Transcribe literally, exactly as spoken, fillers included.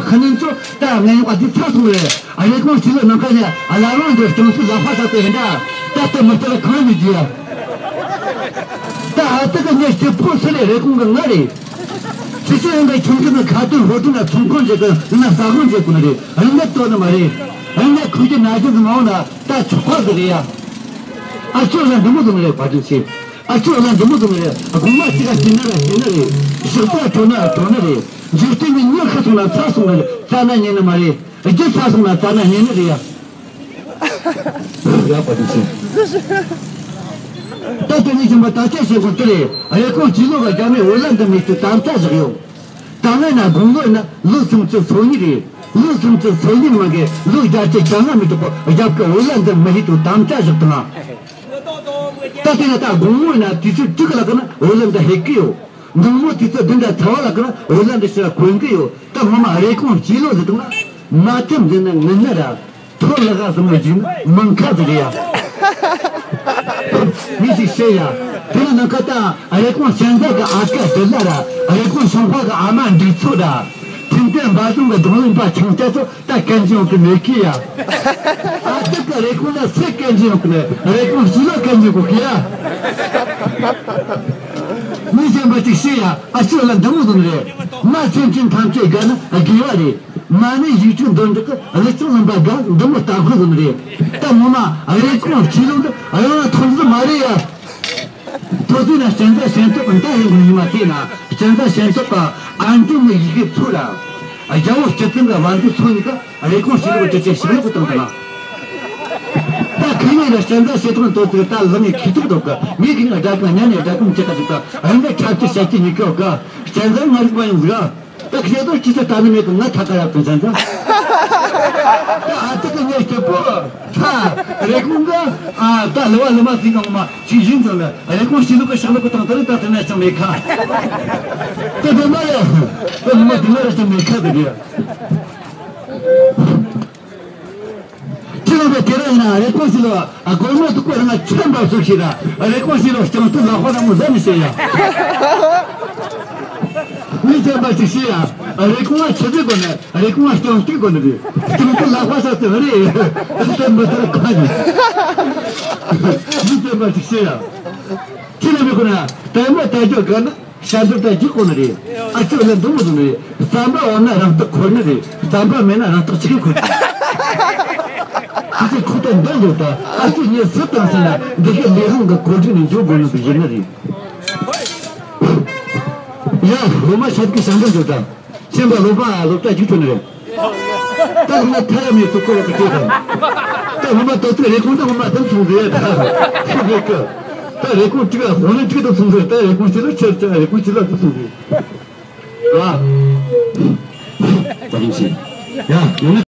ཁ་ནན་ཚོ་ད་ངན་ཡོང་ཨ་དེ་ཚ་སོང་རེད། ཨ་རེ་ཁོང་ཕྱི་ལོ་ནང་ཁ་ནས་ཨ་ལ་རང་འདི་སྐྱོང་ཚུལ་ལ་ཕ་ས་དེ་རེད་འདྲ། ད་ལྟ་མི་ལྟར་གང་མི་བྱེད་ཡ། ད་ཨ་ཏི་ཀ་ངས་སྐྱིད་པོ་སུ་ལས་རེ་ཁོང་གི་ང་རེད། ཕྱི་ཕྱི་ཡིན་པའི་ཁྱིམ་རྒྱུད་ནི་ཁ་ཏོན་ཧོ་ཏོན་ལ་ཚོང་ཁང་བྱེད་དུ་ཡིན་ན་ཟ་ཁང་བྱེད་དགོས་ནི་རེད། ཨ་ཡིན་ན་ལྟོ་ནི་མ་རེད། ཨ་ཡིན་ན་ཁུ་རྒྱུ་ན་རྒྱུ་ནི་མ་འོང་ན་ད་ཆོག་པ་ཟིག་རེད་ཡ། ཨ་ཅོ་ལ་འདི་མོ་ཟིག་ནི་རེད་བ་དུ་ཆེ། ཨ་ཅོ་ལ་འདི་མོ་ཟིག་ནི་རེད། དགོང་མ་གཅིག་ག་བྱིན་ན་ར་བྱིན་ནི་རེད། ཞག་པ་གྲོ་ན་གྲོ་ནི་རེད། འཇིག་རྟེན་གྱི་མྱི་ཁ་སོང་ན་ཚ་སོང་ནི་རེད། ཙ་ན་ཉན་ནི་མ་རེད། རྒྱུ་ཚ་སོང་ན་ཙ་ན་ཉན་ནི་རེད་ཡ། ཡག་པ་དུ་ཆེ། ད་དེ་ནས་བྱུང་བ་ད་ཆ་བྱེད་དགོས་དེ་རེད། རེ་ཁོང་སྤྱི་ལོ་བ་རྒྱ་མི་འོ་ལ་འདི་མི་ཚོ་དམ་བཅའ་བཞག་ཡོད། ད་ང་ན་དགུང་ལོ་ན་ལོ་སུམ་ཅུ་སོ་གཉིས་རེད། ལོ་སུམ་ཅུ་སོ་གཉིས་མ་གི་ལོ་བརྒྱད་ཅུ་གྱ་ལྔ་མི་ཐུབ་པ་རྒྱབ་ཀྱི་འོ་ལ་འདི་མི་ཧི་ཏུ་དམ་བཅའ་བཞག་དང་། ད་དེ་ན་ད་དགུང་ལོ་ན་དུས་ཚོད་དྲུག་ལ་ཀ་ན་འོ་ལ་འདི་ཧེ་གི་ཡོད། འདང་མོ་དུས་ཚོད་བདུན་དང་ཚ་བ་ལ་ཀ་ན་འོ་ལ་འདི་ཕྱིར་གོན་གི་ཡོད། ད་ངོ་མ་རེ་ཁོང་སྤྱི་ལོ་ཟེར་དང་ན་མ་ཐེམ་འདི་ན་ངན་ན་ར། ཐོ་ལ་ག་ཟིན་མ་བྱིན་མང་ཁ་ཟིག་ཡ། མི་ཞིག་བཤད་ཡ། དེ་ནི་ནང་ཁ་ད་རེ་ཁོང་ཤན་ཟ་གི་ཨ་ཀ་དེ་ལ་ར། རེ་ཁོང་ཤོང་ཁ་གི་ཨ་མ་འདི་ཚོ་ར། ཐིམ་ཐེ་འབའ་ཟུང་གི་གདོང་ལེན་པ་ཆང་སྐྱ་ཚོ་ད་གན་ཅི་ཡོང་གི་མེད་ཀི་ཡ། ཨ་ཏི་ཀ་རེ་ཁོང་ལ་སེ་གན་ཅི་ཡོང་གི་མེད། རེ་ཁོང་ཞི་ལ་གན་ཅི་གོ་ཀི་ཡ། མི་གཞན་པ་ཅིག་བཤད་ཡ། ཨ་ཅོ་ལ་འདི་མོ་དུ་རེད། མ་སེམས་ཅན་ཐམས་ཅད་དགའ་ན་དགེ་བ་རེད། མ་ཎི་ཡིག་དྲུག་འདོན་འདོག་གི་ལི་ཅུང་ལུང་པ་དགའ་འདི་མོ་ལྟ་ཁུལ་ལུང་རེད། ད་ངོ་མ་རེ་ཁོང་ཆི་ལུང་འདི་རང་ལ་ཐོབ་ཟི་མ་རེད་ཡ། ཐོབ་ཟི་ན་སྤྱན་རས་གཟན་ཏོག་གི་མདའ་ཡིན་དགོས་ཡིན་མ་ཐེ་ན་སྤྱན་རས་གཟན་ཏོག་གི་ཨན་ཏུ་མི་ཡི་གེ་ཚུ་ར། རྒྱལ་བོ་སྤྱི་བཙན་གི་བན་དུ་ཚུ་ཡི་གི་རེ་ཁོང་ཞི་ལུ་གི་དྲི་ཆེ་ཞིག་ལུ་གི་བཏང་དང་། ད་ཁི་ནས་ར་སྤྱན་རས་གཟན་ཏོག་ཏོ་ཚིག་ད་ལུ་ནས་ཁི་ཐུག་ཏོག་གི་མི་ཁི་ནས་དགྲ་གི་ཉན་ནས་དགྲ་གི་མི་ཅི་ཁ་ཅིག་ད་རང་གི་ཁྲབ་ཀྱི་ཞལ་གྱི་ཉི་ཁོ་གི་སྤྱན་རས་ང་རིག་པ་ཡོང་ཟིག་ཨ། ད་ཁྱེད་ཚོ་ཅི་ཚོད་ད་ནི་མེད་གི་ང་ཐ་ཀ་ཡག་དང་ཅན་ཚ། ད་ཨ་ཙི་གི་ངས་སྐྱིད་པོ་ཚ་རེ་ཁུང་གི་ཨ་ད་ལི་བ་ལི་མ་ཚིག་གང་མ་ཅིག་ཡིན་ཙང་ལ་རེ་ཁུང་ཤི་ལུག་གི་ཤག་ལུག་གི་དང་དེ་རིང་ད་དེ་ནས་ཅང་མེད་ཁ། ད་དེ་མ་ཡ་ད་ལི་མ་དེ་ནས་རེ་ཅང་མེད་ཁ་དེ་གི། ཁྱེད་རང་ཚོ་དེ་རིང་ཡིན་ན་རེ་ཁོང་ཞིག་ལ་ཨ་སྒོར་མོ་སྡུག་པོ་རང་ང་ཁྱོད་འབབ་སོ་ཞིག་ལ་རེ་ཁོང་ཞིག་ལ་སྤྱང་ཐུབ་ལག་པ་རང་མོ་ཟ་མི་ཤེས་ཡ། མི་ཚན་པ་ཞིག་ཤེས་ཡ། རེ་ཁོང་ང་ཆུ་ཚོད་དགོ་ནས་རེ་ཁོང་ང་སྤྱང་ཐུབ་དགོ་ནས་རེད། སྤྱང་ཐུབ་ལག་པ་ཟ་ཐུབ་རེད། ཨ་ཏན་པ་ཐར་ཁ་ནས་མི་ཚན་པ་ཞིག་ཤེས་ཡ། ཁྱེད་ལ་མི་ཁོ་ན་ལྟད་མོ་ལྟ་རྒྱུ་དགའ་ན། ཤ་འདུག་ད་འཇིག་གོ་ནི་རེད། ཨ་ཅོ་ལ་འདུག་མི་འདུག་ནི་རེད། རྩམ་པ་འོ་ན་རང་རྟགས་འཁོར་ནི་རེད། རྩམ་པ་མེད་ན་རང་རྟགས་ཆིག་འཁོར་གི། ཁྱི་ཚོས་ཁུག་ཏུ་འདི་འདུག་ད་ཨ་ཅོ་ཉིད་སུ་དང་སུ་ན་འདི་གའི་ལས་དབང་གི་གོ་སྒྲིག་ནས་འཇོག་དགོས་ནི་འདུག་ཡིན་ནི་རེད། ཡ་སློབ་མ་ཤ་འདུག་ཞང་འདི་འདུག་ད། ཤན་པ་སློབ་མ་སློབ་གྲྭ་འཇུག་ཐུབ་ནི་རེད། ད་སློབ་མ་ཐ་ཡ་མེད་ཚུལ་སྐོར་བ་གི་སྐད་དང་། ད་སློབ་མ་ཏོག་ཙམ་རེ་སྐོང་ད་སློབ་མ་དུ་མཚུངས་རེད་ད། ཤི་རེད་གི། ད་རེ་སྐོང་གཅིག་ལ་དཔོན་རིགས་གཅིག་དང་མཚུངས་རེད། ད་རེ་སྐོང་གཅིག་ལ་ཆེར་ཆེར་རེ་སྐོང་གཅིག་ལ་དུ་མཚུངས་རེད། ཨ། ད་རིང་ཞིག་ཡ་ཡོང་ན།